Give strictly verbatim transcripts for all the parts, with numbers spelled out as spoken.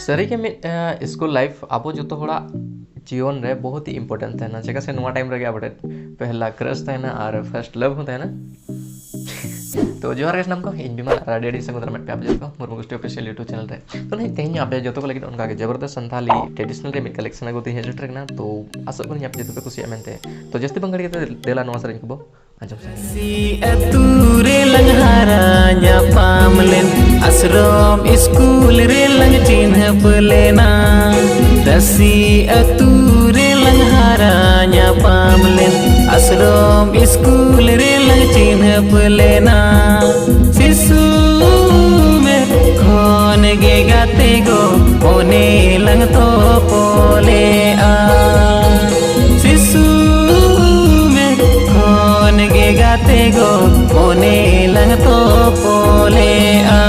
ᱥᱟᱹᱨᱤᱜᱮ ᱢᱤᱫ school life ᱟᱵᱚ ᱡᱚᱛᱚ ᱦᱚᱲᱟᱜ ᱡᱤᱭᱚᱱ ᱨᱮ ᱵᱚᱦᱩᱛ ᱦᱤ ᱤᱢᱯᱚᱨᱴᱮᱱᱴ ᱛᱟᱦᱮᱱᱟ᱾ ᱪᱮᱫᱟᱜ ᱥᱮ ᱱᱚᱣᱟ ᱴᱟᱭᱤᱢ ᱨᱮᱜᱮ ᱟᱵᱚ ᱴᱷᱮᱱ ᱯᱮᱦᱞᱟ ᱠᱨᱟᱥ ᱛᱟᱦᱮᱱᱟ ᱟᱨ ᱯᱷᱟᱨᱥᱴ ᱞᱟᱵᱷ ᱦᱚᱸ ᱛᱟᱦᱮᱱᱟ᱾ ᱛᱚ ᱡᱚᱦᱟᱨ ᱜᱮ ᱥᱟᱱᱟᱢ ᱠᱚ, ᱤᱧ ᱵᱤᱢᱟᱞ ᱟᱨ ᱟᱹᱰᱤ ᱟᱹᱰᱤ ᱥᱟᱹᱜᱩᱱ ᱫᱟᱨᱟᱢ ᱢᱮᱫ ᱯᱮ ᱟᱯᱮ ᱡᱚᱛᱚ ᱠᱚ ᱢᱩᱨᱢᱩ ᱜᱳᱥᱴᱤ ᱚᱯᱷᱤᱥᱤᱭᱟᱞ ᱭᱩᱴᱩᱵᱽ ᱪᱮᱱᱮᱞ ᱨᱮ᱾ ᱛᱚ ᱱᱤᱛ ᱛᱮᱦᱮᱧ ᱟᱯᱮ ᱡᱚᱛᱚ ᱠᱚ ᱞᱟᱹᱜᱤᱫ ᱚᱱᱠᱟ ᱜᱮ ᱡᱚᱵᱚᱨᱫᱚᱥ ᱥᱟᱱᱛᱷᱟᱞᱤ ᱴᱨᱮᱰᱤᱥᱚᱱᱟᱞ ᱨᱮ ᱢᱤᱫ ᱠᱟᱞᱮᱠᱥᱚᱱ ᱟᱹᱜᱩ ᱛᱮᱧ ᱦᱮᱡ ᱥᱮᱴᱮᱨ ᱠᱟᱱᱟ᱾ ᱛᱚ ᱟᱥᱚᱜ ᱠᱟᱹᱱᱟᱹᱧ ᱟᱯᱮ ᱡᱚᱛᱚ ᱯᱮ ᱠᱩᱥᱤᱭᱟᱜᱼᱟ ᱢᱮᱱᱛᱮ᱾ ᱛᱚ ᱡᱟᱹᱥᱛᱤ ᱵᱟᱝ ᱜᱷᱟᱹᱲᱤ ᱠᱟᱛᱮ ᱫᱮᱞᱟ ᱱᱚᱣᱟ ᱥᱮᱨᱮᱧ ᱠᱚᱵᱚ ᱟᱸᱡᱚᱢ ᱥᱟᱹᱨᱤ ᱟᱹᱛᱩ ᱨᱮ ᱞᱟᱝ ᱦᱟᱨᱟ ᱧᱟᱯᱟᱢ ᱞᱮᱱ, ᱟᱥᱨᱚᱢ ᱥᱠᱩᱞ ᱨᱮ ᱞᱟᱝ ᱪᱤᱱᱦᱟᱹᱯ ᱞᱮᱱᱟ᱾ ᱨᱟᱹᱥᱤ ᱟᱹᱛᱩ ᱨᱮ ᱞᱟᱝ ᱦᱟᱨᱟ ᱧᱟᱯᱟᱢ ᱞᱮᱱ, ᱟᱥᱨᱚᱢ ᱥᱠᱩᱞ ᱨᱮ ᱞᱟᱝ ᱪᱤᱱᱦᱟᱹᱯ ᱞᱮᱱᱟ᱾ ᱥᱤᱥᱩ ᱩᱢᱮᱨ ᱠᱷᱚᱱ ᱜᱮ ᱜᱟᱛᱮ ᱜᱚ ᱢᱚᱱᱮ ᱞᱟᱝ ᱛᱚᱯᱚᱞᱮᱜᱼᱟ᱾ ᱥᱤᱥᱩ ᱩᱢᱮᱨ ᱠᱷᱚᱱ ᱜᱮ ᱜᱟᱛᱮ ᱜᱚ ᱢᱚᱱᱮ ᱞᱟᱝ ᱛᱚᱯᱚᱞᱮᱜᱼᱟ᱾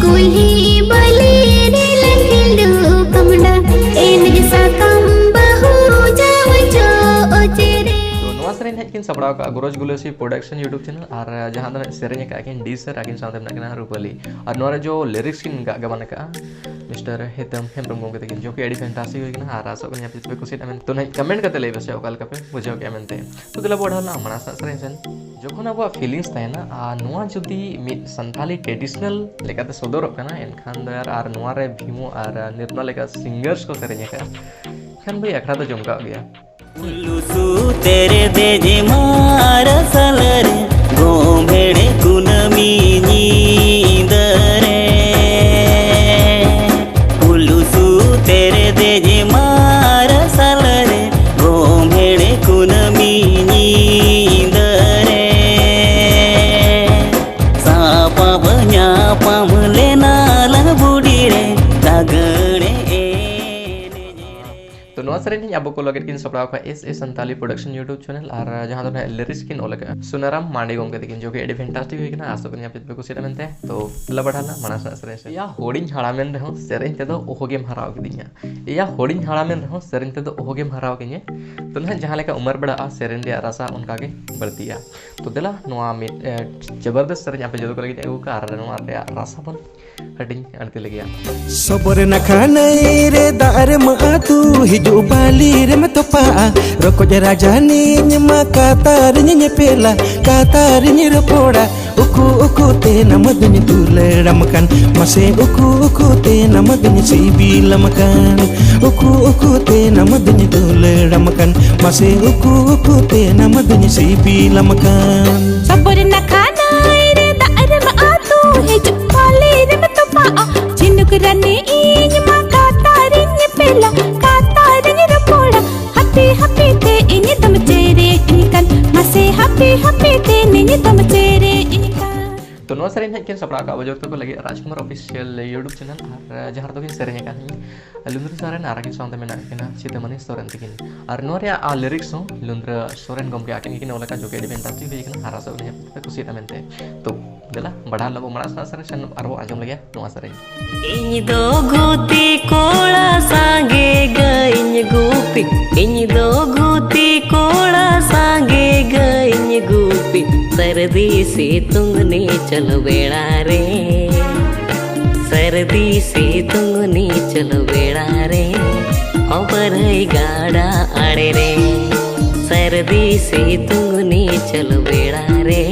ᱠᱩᱞᱦᱤ ᱵᱟᱹᱞᱤ ᱨᱮ ᱞᱟᱝ ᱠᱷᱮᱞᱰᱩ ᱠᱟᱢᱰᱟ, ᱮᱱᱮᱡ ᱥᱟᱠᱟᱢ ᱵᱟᱹᱦᱩ ᱡᱟᱶᱟᱭ ᱪᱚ ᱚᱪᱮᱨᱮ᱾ ᱛᱚ ᱱᱚᱣᱟ ᱥᱮᱨᱮᱧ ᱦᱟᱸᱜ ᱠᱤᱱ ᱥᱟᱯᱲᱟᱣ ᱠᱟᱜᱼᱟ ᱜᱩᱨᱩᱡᱽ ᱜᱩᱞᱟᱹᱥᱤ ᱯᱨᱚᱰᱟᱠᱥᱚᱱ ᱭᱩᱴᱩᱵᱽ ᱪᱮᱱᱮᱞ, ᱟᱨ ᱡᱟᱦᱟᱸ ᱫᱚ ᱱᱟᱜ ᱥᱮᱨᱮᱧ ᱟᱠᱟᱫ ᱠᱤᱱ ᱰᱤ ᱥᱟᱨ, ᱟᱹᱠᱤᱱ ᱥᱟᱶᱛᱮ ᱢᱮᱱᱟᱜ ᱠᱤᱱᱟ ᱨᱩᱯᱟᱹᱞᱤ᱾ ᱟᱨ ᱱᱚᱣᱟ ᱨᱮ ᱡᱚ ᱞᱤᱨᱤᱠᱥ ᱠᱤᱱ ᱜᱟ-, ᱜᱟᱵᱟᱱ ᱟᱠᱟᱫᱼᱟ ᱢᱤᱥᱴᱟᱨ ᱦᱤᱛᱟᱹᱢ ᱦᱮᱢᱵᱨᱚᱢ ᱜᱚᱢᱠᱮ ᱛᱟᱹᱠᱤᱱ, ᱡᱚ ᱠᱤ ᱟᱹᱰᱤ ᱯᱷᱮᱱᱴᱟᱥᱴᱤᱠ ᱦᱩᱭ ᱠᱟᱱᱟ᱾ ᱟᱨ ᱟᱥᱚᱜ ᱠᱟᱱᱟ ᱟᱯᱮ ᱡᱚᱛᱚ ᱯᱮ ᱠᱩᱥᱤᱭᱟᱜᱼᱟ ᱢᱮᱱᱛᱮ᱾ ᱛᱚ ᱱᱟᱦᱟᱜ ᱠᱚᱢᱮᱱᱴ ᱠᱟᱛᱮ ᱞᱟᱹᱭ ᱯᱮᱥᱮ ᱚᱠᱟ ᱞᱮᱠᱟ ᱯᱮ ᱵᱩᱡᱷᱟᱹᱣ ᱠᱮᱜᱼᱟ ᱢᱮᱱᱛᱮ᱾ ᱛᱚ ᱫᱮᱞᱟ ᱵᱚ ᱟᱨᱦᱚᱸ ᱞᱟᱝ ᱢᱟᱲᱟᱝ ᱥᱮᱱᱟᱜ ᱥᱮᱨᱮᱧ ᱥᱮᱱ᱾ ᱡᱚᱠᱷᱚᱱ ᱟᱵᱚᱣᱟᱜ ᱯᱷᱤᱞᱤᱝᱥ ᱛᱟᱦᱮᱱᱟ ᱟᱨ ᱱᱚᱣᱟ ᱡᱩᱫᱤ ᱢᱤᱫ ᱥᱟᱱᱛᱷᱟᱞᱤ ᱴᱨᱮᱰᱤᱥᱚᱱᱟᱞ ᱞᱮᱠᱟᱛᱮ ᱥᱚᱫᱚᱨᱚᱜ ᱠᱟᱱᱟ, ᱮᱱᱠᱷᱟᱱ ᱫᱚ ᱟᱨ, ᱟᱨ ᱱᱚᱣᱟ ᱨᱮ ᱵᱷᱤᱢᱩ ᱟᱨ ᱱᱤᱨᱢᱟ ᱞᱮᱠᱟ ᱥᱤᱝᱜᱟᱨᱥ ᱠᱚ ᱥᱮᱨᱮᱧ ᱟᱠᱟᱫᱼᱟ, ᱮᱱᱠᱷᱟᱱ ᱵᱷᱟᱹᱭ ᱟᱠᱷᱲᱟ ᱫᱚ ᱡᱚᱢᱠᱟᱜ ᱜᱮᱭᱟ᱾ ᱩᱞᱩᱥᱩ ᱛᱮᱨᱮ ᱫᱮᱡᱮ ᱢᱟᱨᱥᱟᱞ ᱨᱮ ᱜᱚᱢᱵᱷᱮᱲᱮ ᱠᱩᱱᱟᱹᱢᱤ ᱧᱤᱫᱟᱹ ᱨᱮ᱾ ᱩᱞᱩᱥᱩ ᱛᱮᱨᱮ ᱫᱮᱡᱮ ᱢᱟᱨᱥᱟᱞ ᱨᱮ ᱜᱚᱢᱵᱷᱮᱲᱮ ᱠᱩᱱᱟᱹᱢᱤ ᱧᱤᱫᱟᱹ ᱨᱮ᱾ ᱥᱟᱯᱟᱵ ᱧᱟᱯᱟᱢ ᱞᱮᱱᱟ ᱞᱟᱝ ᱵᱩᱰᱤ ᱨᱮ ᱞᱟᱜᱟᱹᱲᱮ ᱮᱱᱮᱡ ᱨᱮ᱾ ᱛᱚ ᱱᱚᱣᱟ ᱥᱮᱨᱮᱧ ᱦᱚᱸ ᱟᱵᱚ ᱠᱚ ᱞᱟᱹᱜᱤᱫ ᱠᱤᱱ ᱥᱟᱯᱲᱟᱣ ᱠᱟᱜᱼᱟ S A Santali production YouTube channel, ᱟᱨ ᱡᱟᱦᱟᱸ ᱫᱚ ᱱᱟᱦᱟᱜ ᱞᱤᱨᱤᱠᱥ ᱠᱤᱱ ᱚᱞ ᱟᱠᱟᱫᱼᱟ ᱥᱩᱱᱟᱨᱟᱢ ᱢᱟᱱᱰᱤ ᱜᱚᱢᱠᱮ ᱛᱟᱹᱠᱤᱱ, ᱡᱚ ᱠᱤ ᱟᱹᱰᱤ ᱯᱷᱮᱱᱴᱟᱥᱴᱤᱠ ᱦᱩᱭ ᱠᱟᱱᱟ᱾ ᱟᱥᱚᱜ ᱠᱟᱹᱱᱟᱹᱧ ᱟᱯᱮ ᱫᱚᱯᱮ ᱠᱩᱥᱤᱭᱟᱜᱼᱟ ᱢᱮᱱᱛᱮ᱾ ᱛᱚ ᱫᱮᱞᱟ ᱵᱟᱲᱦᱟᱣ ᱞᱮᱱᱟ ᱢᱟᱲᱟᱝ ᱥᱮᱱᱟᱜ ᱥᱮᱨᱮᱧ ᱥᱮᱫ᱾ ᱮᱭᱟ ᱦᱩᱰᱤᱧ ᱦᱟᱲᱟᱢᱮᱱ ᱨᱮᱦᱚᱸ ᱥᱮᱨᱮᱧ ᱛᱮᱫᱚ ᱚᱦᱚᱜᱮᱢ ᱦᱟᱨᱟᱣ ᱠᱤᱫᱤᱧᱟ᱾ ᱮᱭᱟ ᱦᱩᱰᱤᱧ ᱦᱟᱲᱟᱢᱮᱱ ᱨᱮᱦᱚᱸ ᱥᱮᱨᱮᱧ ᱛᱮᱫᱚ ᱚᱦᱚᱜᱮᱢ ᱦᱟᱨᱟᱣ ᱠᱤᱧᱟ᱾ ᱛᱚ ᱱᱟᱦᱟᱜ ᱡᱟᱦᱟᱸ ᱞᱮᱠᱟ ᱩᱢᱮᱨ ᱵᱟᱲᱦᱟᱜᱼᱟ, ᱥᱮᱨᱮᱧ ᱨᱮᱭᱟᱜ ᱨᱟᱥᱟ ᱚᱱᱠᱟ ᱜᱮ ᱵᱟᱹᱲᱛᱤᱜᱼᱟ᱾ ᱛᱚ ᱫᱮᱞᱟ ᱱᱚᱣᱟ ᱢᱤᱫ, ᱮ, ᱡᱚᱵᱚᱨᱫᱚᱥ ᱥᱮᱨᱮᱧ ᱟᱯᱮ ᱡᱚᱛᱚ ᱠᱚ ᱞᱟᱹᱜᱤᱫ ᱟᱹᱜᱩ ᱠᱟᱜᱼᱟ, ᱟᱨ ᱱᱚᱣᱟ ᱨᱮᱭᱟᱜ ᱨᱟᱥᱟ ᱵᱚᱱ ᱦᱟᱹᱴᱤᱧ ᱟᱬᱛᱤ ᱞᱟᱹᱜᱤᱫ᱾ ᱥᱚᱵᱚᱨ ᱱᱟᱠᱷᱟ ᱱᱟᱹᱭ ᱨᱮ ᱫᱟᱜ ᱨᱮᱢ ᱟᱹᱛᱩ, ᱦᱤᱡᱩᱜ ᱵᱟᱹᱞᱤ ᱨᱮᱢ ᱛᱚᱯᱟᱜᱼᱟ᱾ ᱨᱚᱠᱚᱡ ᱨᱟᱡᱟ ᱱᱤᱧ ᱢᱟ ᱠᱟᱛᱟᱨᱤᱧ ᱧᱮᱯᱮᱞᱟ, ᱠᱟᱛᱟᱨᱤᱧ ᱨᱚᱯᱚᱲᱟ᱾ ᱩᱠᱩ ᱩᱠᱩ ᱛᱮ ᱱᱟᱢ ᱫᱩᱧ ᱫᱩᱞᱟᱹᱲᱟᱢ ᱠᱟᱱ, ᱢᱟᱥᱮ ᱩᱠᱩ ᱩᱠᱩ ᱛᱮ ᱱᱟᱢ ᱫᱩᱧ ᱥᱤᱵᱤᱞᱟᱢ ᱠᱟᱱ᱾ ᱩᱠᱩ ᱩᱠᱩ ᱛᱮ ᱱᱟᱢ ᱫᱩᱧ ᱫᱩᱞᱟᱹᱲᱟᱢ ᱠᱟᱱ, ᱢᱟᱥᱮ ᱩᱠᱩ ᱩᱠᱩ ᱛᱮ ᱱᱟᱢ ᱫᱩᱧ ᱥᱤᱵᱤᱞᱟᱢ ᱠᱟᱱ᱾ ᱥᱚᱵᱚᱨ ᱱᱟᱠᱷᱟ ᱱᱟᱹᱭ ᱨᱮ ᱫᱟᱜ ᱨᱮᱢ ᱟᱹᱛᱩ, ᱦᱤᱡᱩᱜ ᱵᱟᱹᱞᱤ ᱨᱮᱢ ᱛᱚᱯᱟᱜᱼᱟ᱾ ᱡᱷᱤᱱᱩᱠ ᱨᱟᱱᱤ ᱤᱧ ᱢᱟ ᱠᱟᱛᱟᱨᱤᱧ ᱧᱮᱯᱮᱞᱟ, ᱠᱟᱛᱟᱨᱤᱧ ᱨᱚᱯᱚᱲᱟ᱾ ᱦᱟᱯᱤ ᱦᱟᱯᱤ ᱛᱮ ᱤᱧ ᱫᱚᱢ ᱪᱮᱨᱮᱡ ᱤᱧ ᱠᱟᱱ, ᱢᱟᱥᱮ ᱦᱟᱯᱤ ᱦᱟᱯᱤ ᱛᱮ ᱤᱧ ᱫᱚᱢ ᱪᱮᱨᱮᱡ ᱤᱧ ᱠᱟᱱ᱾ ᱛᱚ ᱱᱚᱣᱟ ᱥᱮᱨᱮᱧ ᱦᱟᱸᱜ ᱠᱤᱱ ᱥᱟᱯᱲᱟᱣ ᱟᱠᱟᱫ ᱵᱚ ᱡᱚᱛᱚ ᱠᱚ ᱞᱟᱹᱜᱤᱫ ᱨᱟᱡᱽᱠᱩᱢᱟᱨ ᱚᱯᱷᱤᱥᱤᱭᱟᱞ YouTube ᱪᱮᱱᱮᱞ, ᱟᱨ ᱡᱟᱦᱟᱸ ᱨᱮᱫᱚ ᱠᱤᱱ ᱥᱮᱨᱮᱧ ᱟᱠᱟᱫ ᱞᱩᱸᱫᱽᱨᱤ ᱥᱚᱨᱮᱱ ᱟᱨ ᱟᱹᱠᱤᱱ ᱥᱟᱶᱛᱮ ᱢᱮᱱᱟᱜ ᱠᱤᱱᱟ ᱥᱤᱛᱟᱹᱢᱟᱹᱱᱤ ᱥᱚᱨᱮᱱ ᱛᱟᱹᱠᱤᱱ᱾ ᱟᱨ ᱱᱚᱣᱟ ᱨᱮᱭᱟᱜ ᱟᱨ ᱞᱤᱨᱤᱠᱥ ᱦᱚᱸ ᱞᱩᱸᱫᱽᱨᱟᱹ ᱥᱚᱨᱮᱱ ᱜᱚᱢᱠᱮ ᱟᱹᱠᱤᱱ ᱜᱮᱠᱤᱱ ᱚᱞ ᱟᱠᱟᱫ, ᱡᱚᱜᱮ ᱟᱹᱰᱤ ᱯᱷᱮᱱᱴᱟᱥᱴᱤᱠ ᱦᱩᱭ ᱟᱠᱟᱱᱟ᱾ ᱟᱨ ᱟᱥᱚᱜ ᱟᱹᱞᱤᱧ ᱟᱯᱮ ᱯᱮ ᱠᱩᱥᱤᱭᱟᱜᱼᱟ ᱢᱮᱱᱛᱮ᱾ ᱛᱚ ᱫᱮᱞᱟ ᱵᱟᱲᱟᱭ ᱞᱟᱵᱚ ᱢᱟᱲᱟᱝ ᱥᱮᱱᱟᱜ ᱥᱮᱨᱮᱧ ᱥᱮᱱ ᱟᱨᱵᱚ ᱟᱸᱡᱚᱢ ᱞᱮᱜᱮ ᱱᱚᱣᱟ ᱥᱮᱨᱮᱧ᱾ ᱤᱧ ᱫᱚ ᱜᱩᱛᱤ ᱠᱚᱲᱟ ᱥᱟᱸᱜᱮ ᱜᱟᱹᱭᱤᱧ ᱜᱩᱯᱤ, ᱤᱧ ᱫᱚ ᱜᱩᱛᱤ ᱠᱚᱲᱟ ᱥᱟᱸᱜᱮ ᱜᱟᱹᱭᱤᱧ ᱜᱩᱯᱤ, ᱥᱟᱹᱨᱫᱤ ᱥᱤᱛᱩᱝ ᱱᱤᱪᱚᱞ ᱵᱮᱲᱟ ᱨᱮ, ᱥᱟᱹᱨᱫᱤ ᱥᱤᱛᱩᱝ ᱱᱤᱪᱚᱞ ᱵᱮᱲᱟ ᱨᱮ, ᱚᱵᱟᱹᱨᱦᱟᱹᱭ ᱜᱟᱰᱟ ᱟᱲᱮ ᱨᱮ, ᱥᱟᱹᱨᱫᱤ ᱥᱤᱛᱩᱝ ᱱᱤᱪᱚᱞ ᱵᱮᱲᱟ ᱨᱮ,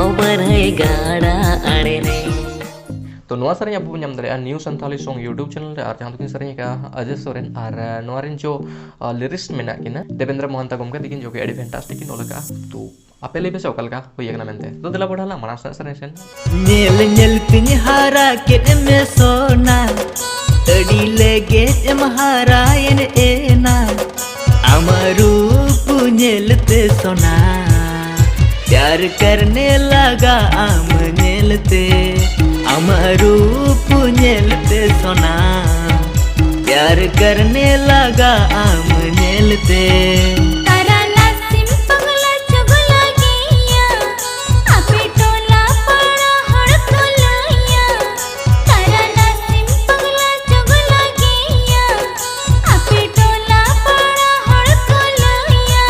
ᱚᱵᱟᱹᱨᱦᱟᱹᱭ ᱜᱟᱰᱟ ᱟᱲᱮ ᱨᱮ᱾ ᱛᱚ ᱱᱚᱣᱟ ᱥᱮᱨᱮᱧ ᱟᱵᱚ ᱵᱚᱱ ᱧᱟᱢ ᱫᱟᱲᱮᱭᱟᱜᱼᱟ ᱱᱤᱭᱩ ᱥᱟᱱᱛᱷᱟᱞᱤ ᱥᱚᱝ YouTube ᱪᱮᱱᱮᱞ ᱨᱮ, ᱟᱨ ᱡᱟᱦᱟᱸ ᱫᱚᱠᱤᱱ ᱥᱮᱨᱮᱧ ᱟᱠᱟᱫᱼᱟ ᱚᱡᱚᱭ ᱥᱚᱨᱮᱱ, ᱟᱨ ᱱᱚᱣᱟ ᱨᱮᱱ ᱡᱚ ᱞᱤᱨᱤᱠᱥ ᱢᱮᱱᱟᱜ ᱠᱤᱱᱟ ᱫᱮᱵᱮᱱᱫᱨᱚ ᱢᱚᱦᱟᱱᱛᱟ ᱜᱚᱢᱠᱮ ᱛᱟᱹᱠᱤᱱ, ᱡᱚᱜᱮ ᱟᱹᱰᱤ ᱯᱷᱮᱱᱴᱟᱥᱴᱤᱠ ᱠᱤᱱ ᱚᱞ ᱟᱠᱟᱫᱼᱟ᱾ ᱛᱚ ᱟᱯᱮ ᱞᱟᱹᱭ ᱯᱮᱥᱮ ᱚᱠᱟ ᱞᱮᱠᱟ ᱦᱩᱭ ᱟᱠᱟᱱᱟ ᱢᱮᱱᱛᱮ᱾ ᱛᱚ ᱫᱮᱞᱟ ᱵᱚᱲᱦᱟ ᱞᱟᱝ ᱢᱟᱲᱟᱝ ᱥᱮᱫ ᱥᱮᱨᱮᱧ ᱥᱮᱱ᱾ ᱧᱮᱞ ᱧᱮᱞ ᱛᱤᱧ ᱦᱟᱨᱟ ᱠᱮᱫ ᱢᱮ ᱥᱚᱱᱟ, ᱟᱹᱰᱤ ᱞᱮᱜᱮᱡ ᱮᱢ ᱦᱟᱨᱟᱭᱮᱱ ᱮᱱᱟ, ᱟᱢᱟᱜ ᱨᱩᱯ ᱧᱮᱞ ᱛᱮ ᱥᱚᱱᱟ, ᱯᱭᱟᱨ ᱠᱟᱨᱱᱮ ᱞᱟᱜᱟ ᱟᱢ ᱧᱮᱞ ᱛᱮ, ᱟᱢᱟᱜ ᱨᱩᱯ ᱧᱮᱞ ᱛᱮ ᱥᱚᱱᱟ, ᱯᱭᱟᱨ ᱠᱟᱨᱱᱮ ᱞᱟᱜᱟ ᱟᱢ ᱧᱮᱞ ᱛᱮ᱾ तारा नसीम पगला चुगला गैया, आपे टोला पाड़ा हड़ को लैया। तारा नसीम पगला चुगला गैया, आपे टोला पाड़ा हड़ को लैया।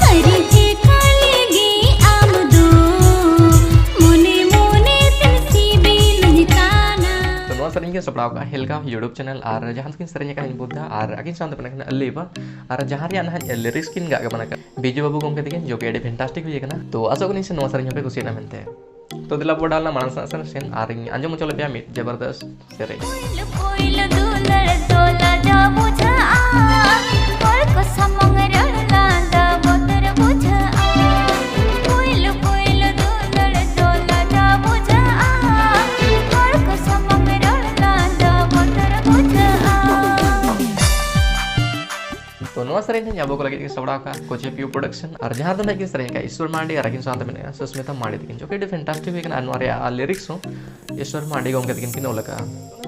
सरी जे काले गे आम दो, मोने मोने तिम सी बेलता। ᱜᱮ ᱥᱟᱯᱲᱟᱣ ᱠᱟᱜᱼᱟ ᱦᱮᱞᱠᱟ YouTube channel, ᱟᱨ ᱡᱟᱦᱟᱸ ᱫᱚᱠᱤᱱ ᱥᱮᱨᱮᱧ ᱟᱠᱟᱫ ᱤᱧ ᱵᱩᱫᱽᱫᱷᱟ, ᱟᱨ ᱟᱹᱠᱤᱱ ᱥᱟᱶᱛᱮ ᱢᱮᱱᱟᱜ ᱠᱤᱱᱟ ᱟᱞᱤᱵᱟ, ᱟᱨ ᱡᱟᱦᱟᱸ ᱨᱮᱭᱟᱜ ᱱᱟᱦᱟᱜ lyrics ᱠᱤᱱ ᱜᱟᱜ ᱜᱟᱵᱟᱱ ᱟᱠᱟᱫ ᱵᱤᱡᱩ ᱵᱟᱹᱵᱩ ᱜᱚᱢᱠᱮ ᱛᱟᱹᱠᱤᱱ, ᱡᱚ ᱠᱤ ᱟᱹᱰᱤ fantastic ᱦᱩᱭ ᱟᱠᱟᱱᱟ᱾ ᱛᱚ ᱟᱥᱚᱜ ᱠᱟᱹᱱᱟᱹᱧ ᱥᱮ ᱱᱚᱣᱟ ᱥᱮᱨᱮᱧ ᱦᱚᱸᱯᱮ ᱠᱩᱥᱤᱭᱟᱜᱼᱟ ᱢᱮᱱᱛᱮ᱾ ᱛᱚ ᱫᱮᱞᱟ ᱵᱚ ᱰᱟᱞ ᱢᱟᱲᱟᱝ ᱥᱮᱱ ᱥᱮᱱ ᱟᱨ ᱤᱧ ᱟᱸᱡᱚᱢ ᱦᱚᱪᱚ ᱞᱮᱯᱮᱭᱟ ᱢᱤᱫ ᱡᱚᱵᱚᱨᱫᱚᱥᱛ ᱥᱮᱨᱮᱧ᱾ ᱯᱩᱭᱞᱩ ᱯᱩᱭᱞᱩ ᱫᱩᱞᱟᱹᱲ ᱫᱚ ᱞᱟᱡᱟᱣ ᱵᱩᱡᱷᱟᱹᱜᱼᱟ, ᱦᱚᱲ ᱠᱚ ᱥᱟᱢᱟᱝ ᱨᱚᱲ ᱞᱟᱸᱫᱟ ᱵᱚᱛᱚᱨ ᱵᱩᱡᱷᱟᱹᱜᱼᱟ᱾ ᱯᱩᱭᱞᱩ ᱯᱩᱭᱞᱩ ᱫᱩᱞᱟᱹᱲ ᱫᱚ ᱞᱟᱡᱟᱣ ᱵᱩᱡᱷᱟᱹᱜᱼᱟ, ᱦᱚᱲ ᱠᱚ ᱥᱟᱢᱟᱝ ᱨᱚᱲ ᱞᱟᱸᱫᱟ ᱵᱚᱛᱚᱨ ᱵᱩᱡᱷᱟᱹᱜᱼᱟ᱾ ᱛᱚ ᱱᱚᱣᱟ ᱥᱮᱨᱮᱧ ᱫᱚ ᱟᱵᱚ ᱠᱚ ᱞᱟᱹᱜᱤᱫ ᱜᱮ ᱥᱟᱯᱲᱟᱣ ᱠᱟᱜᱼᱟ ᱠᱚᱪᱮ ᱯᱤᱭᱩ production, ᱟᱨ ᱡᱟᱦᱟᱸ ᱫᱚ ᱱᱟᱜ ᱠᱤᱱ ᱥᱮᱨᱮᱧ ᱟᱠᱟᱫ ᱤᱥᱣᱚᱨ ᱢᱟᱨᱰᱤ, ᱟᱨ ᱟᱹᱠᱤᱱ ᱥᱟᱶᱛᱮ ᱢᱮᱱᱟᱜᱼᱟ ᱥᱩᱥᱢᱤᱛᱟ ᱢᱟᱨᱰᱤ ᱛᱟᱹᱠᱤᱱ᱾ ᱡᱚ ᱠᱤ ᱟᱹᱰᱤ fantastic ᱦᱩᱭ ᱟᱠᱟᱱᱟ, ᱟᱨ ᱱᱚᱣᱟ ᱨᱮᱭᱟᱜ lyrics ᱦᱚᱸ ᱤᱥᱣᱚᱨ ᱢᱟᱨᱰᱤ ᱜᱚᱢᱠᱮ ᱛᱟᱹᱠᱤᱱ ᱠᱤᱱ ᱚᱞ ᱟᱠᱟᱫᱼᱟ᱾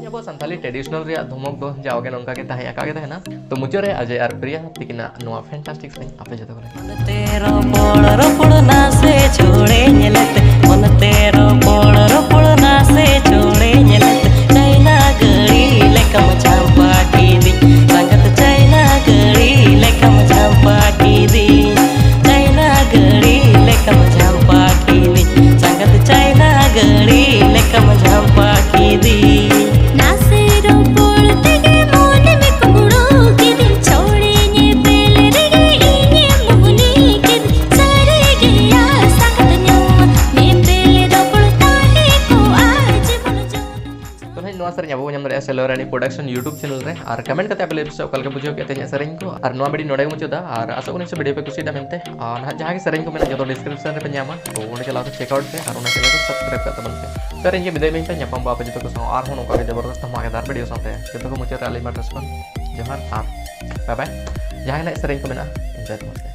ᱟᱵᱚ ᱥᱟᱱᱛᱟᱞᱤ traditional ᱨᱮᱭᱟᱜ ᱫᱷᱚᱢᱚᱠ ᱫᱚ ᱡᱟᱣᱜᱮ ᱱᱚᱝᱠᱟ ᱜᱮ ᱛᱟᱦᱮᱸ ᱟᱠᱟᱫ ᱜᱮ ᱛᱟᱦᱮᱱᱟ᱾ ᱛᱚ ᱢᱩᱪᱟᱹᱫ ᱨᱮ ᱟᱡᱚᱭ ᱟᱨ ᱯᱨᱤᱭᱟ ᱛᱟᱹᱠᱤᱱᱟᱜ ᱱᱚᱣᱟ fantastic ᱥᱮᱨᱮᱧ ᱟᱯᱮ ᱡᱚᱛᱚ ᱠᱚ ᱞᱟᱹᱜᱤᱫ᱾ ᱢᱚᱱᱛᱮ ᱨᱚᱯᱚᱲ ᱨᱚᱯᱚᱲ ᱱᱟᱥᱮ ᱪᱷᱚᱲᱮ ᱧᱮᱞᱮᱛᱮ, ᱢᱚᱱᱛᱮ ᱨᱚᱯᱚᱲ ᱨᱚᱯᱚᱲ ᱱᱟᱥᱮ ᱪᱷᱚᱲᱮ ᱧᱮᱞᱮᱛᱮ, ᱪᱟᱭᱱᱟ ᱜᱟᱹᱲᱤ ᱞᱮᱠᱟᱢ ᱪᱷᱟᱢᱯᱟ ᱠᱤᱫᱤᱧ, ᱥᱟᱸᱜᱟᱛ ᱪᱟᱭᱱᱟ ᱜᱟᱹᱲᱤ ᱞᱮᱠᱟᱢ ᱪᱷᱟᱢᱯᱟ ᱠᱤᱫᱤᱧ, ᱪᱟᱭᱱᱟ ᱜᱟᱹᱲᱤ ᱞᱮᱠᱟᱢ ᱪᱷᱟᱢᱯᱟ ᱠᱤᱫᱤᱧ, ᱥᱟᱸᱜᱟᱛ ᱪᱟᱭᱱᱟ ᱜᱟᱹᱲᱤ ᱞᱮᱠᱟᱢ ᱪᱷᱟᱢᱯᱟ ᱠᱤᱫᱤᱧ᱾ ᱱᱟᱥᱮ ᱨᱚᱯᱚᱲ ᱛᱮᱜᱮ ᱢᱚᱱᱮ ᱢᱮ ᱠᱩᱢᱵᱽᱲᱩ ᱠᱤᱫᱤᱧ, ᱪᱷᱚᱲᱮ ᱧᱮᱯᱮᱞ ᱨᱮᱜᱮ ᱤᱧᱮᱢ ᱢᱩᱦᱞᱤ ᱠᱤᱫᱤᱧ, ᱥᱟᱹᱨᱤ ᱜᱮᱭᱟ ᱥᱟᱸᱜᱟᱛ ᱧᱩᱢ, ᱧᱮᱯᱮᱞ ᱨᱚᱯᱚᱲ ᱛᱟᱦᱮᱸ ᱠᱚᱜᱼᱟ ᱡᱤᱵᱚᱱ ᱡᱚᱱᱚᱢ᱾ ᱛᱚ ᱱᱟᱦᱟᱜ ᱱᱚᱣᱟ ᱥᱮᱨᱮᱧ ᱟᱵᱚ ᱵᱚᱱ ᱧᱟᱢ ᱫᱟᱲᱮᱭᱟᱜᱼᱟ ᱥᱮᱞᱣᱟ ᱨᱟᱱᱤ production YouTube channel ᱨᱮ, ᱟᱨ comment ᱠᱟᱛᱮ ᱟᱯᱮ ᱞᱟᱹᱭ ᱯᱮ ᱥᱮ ᱚᱠᱟ ᱞᱮᱠᱟ ᱵᱩᱡᱷᱟᱹᱣ ᱠᱮᱫ ᱛᱮᱦᱮᱧᱟᱜ ᱥᱮᱨᱮᱧ ᱠᱚ, ᱟᱨ ᱱᱚᱣᱟ video ᱱᱚᱰᱮ ᱜᱮ ᱢᱩᱪᱟᱹᱫᱟ, ᱟᱨ ᱟᱥᱚᱜ ᱠᱟᱹᱱᱟᱹᱧ ᱥᱮ video ᱯᱮ ᱠᱩᱥᱤᱭᱟᱫᱟ ᱢᱮᱱᱛᱮ, ᱟᱨ ᱱᱟᱦᱟᱜ ᱡᱟᱦᱟᱸ ᱜᱮ ᱥᱮᱨᱮᱧ ᱠᱚ ᱢᱮᱱᱟᱜᱼᱟ ᱡᱚᱛᱚ description ᱨᱮᱯᱮ ᱧᱟᱢᱟ, ᱛᱚ ᱚᱸᱰᱮ ᱪᱟᱞᱟᱣ ᱠᱟᱛᱮ check out ᱯᱮ, ᱟᱨ ᱚᱱᱟ channel ᱠᱚ subscribe ᱠᱟᱜ ᱛᱟᱵᱚᱱ ᱯᱮ᱾ ᱛᱚ ᱤᱧ ᱜᱮ ᱵᱤᱫᱟᱹᱭ ᱤᱢᱟᱹᱧ ᱯᱮ, ᱧᱟᱯᱟᱢ ᱵᱚ ᱟᱯᱮ ᱡᱚᱛᱚ ᱠᱚ ᱥᱟᱶ ᱟᱨᱦᱚᱸ ᱱᱚᱝᱠᱟ ᱜᱮ ᱡᱚᱵᱚᱨᱫᱚᱥᱛ ᱫᱷᱟᱢᱟᱠᱮᱫᱟᱨ video ᱥᱟᱶᱛᱮ᱾ ᱡᱚᱛᱚ ᱠᱚ ᱢᱩᱪᱟᱹᱫ ᱨᱮ ᱟᱹᱞᱤᱧ ᱯᱟᱦᱴᱟ ᱥᱮᱫ ᱠᱷᱚᱱ ᱡᱚᱦᱟᱨ ᱟᱨ bye bye᱾ ᱡᱟᱦᱟᱸ ᱜᱮ ᱱᱟᱦᱟᱜ ᱥᱮᱨᱮᱧ ᱠᱚ ᱢᱮᱱᱟᱜᱼᱟ enjoy ᱛᱟᱵᱚᱱ ᱯᱮ᱾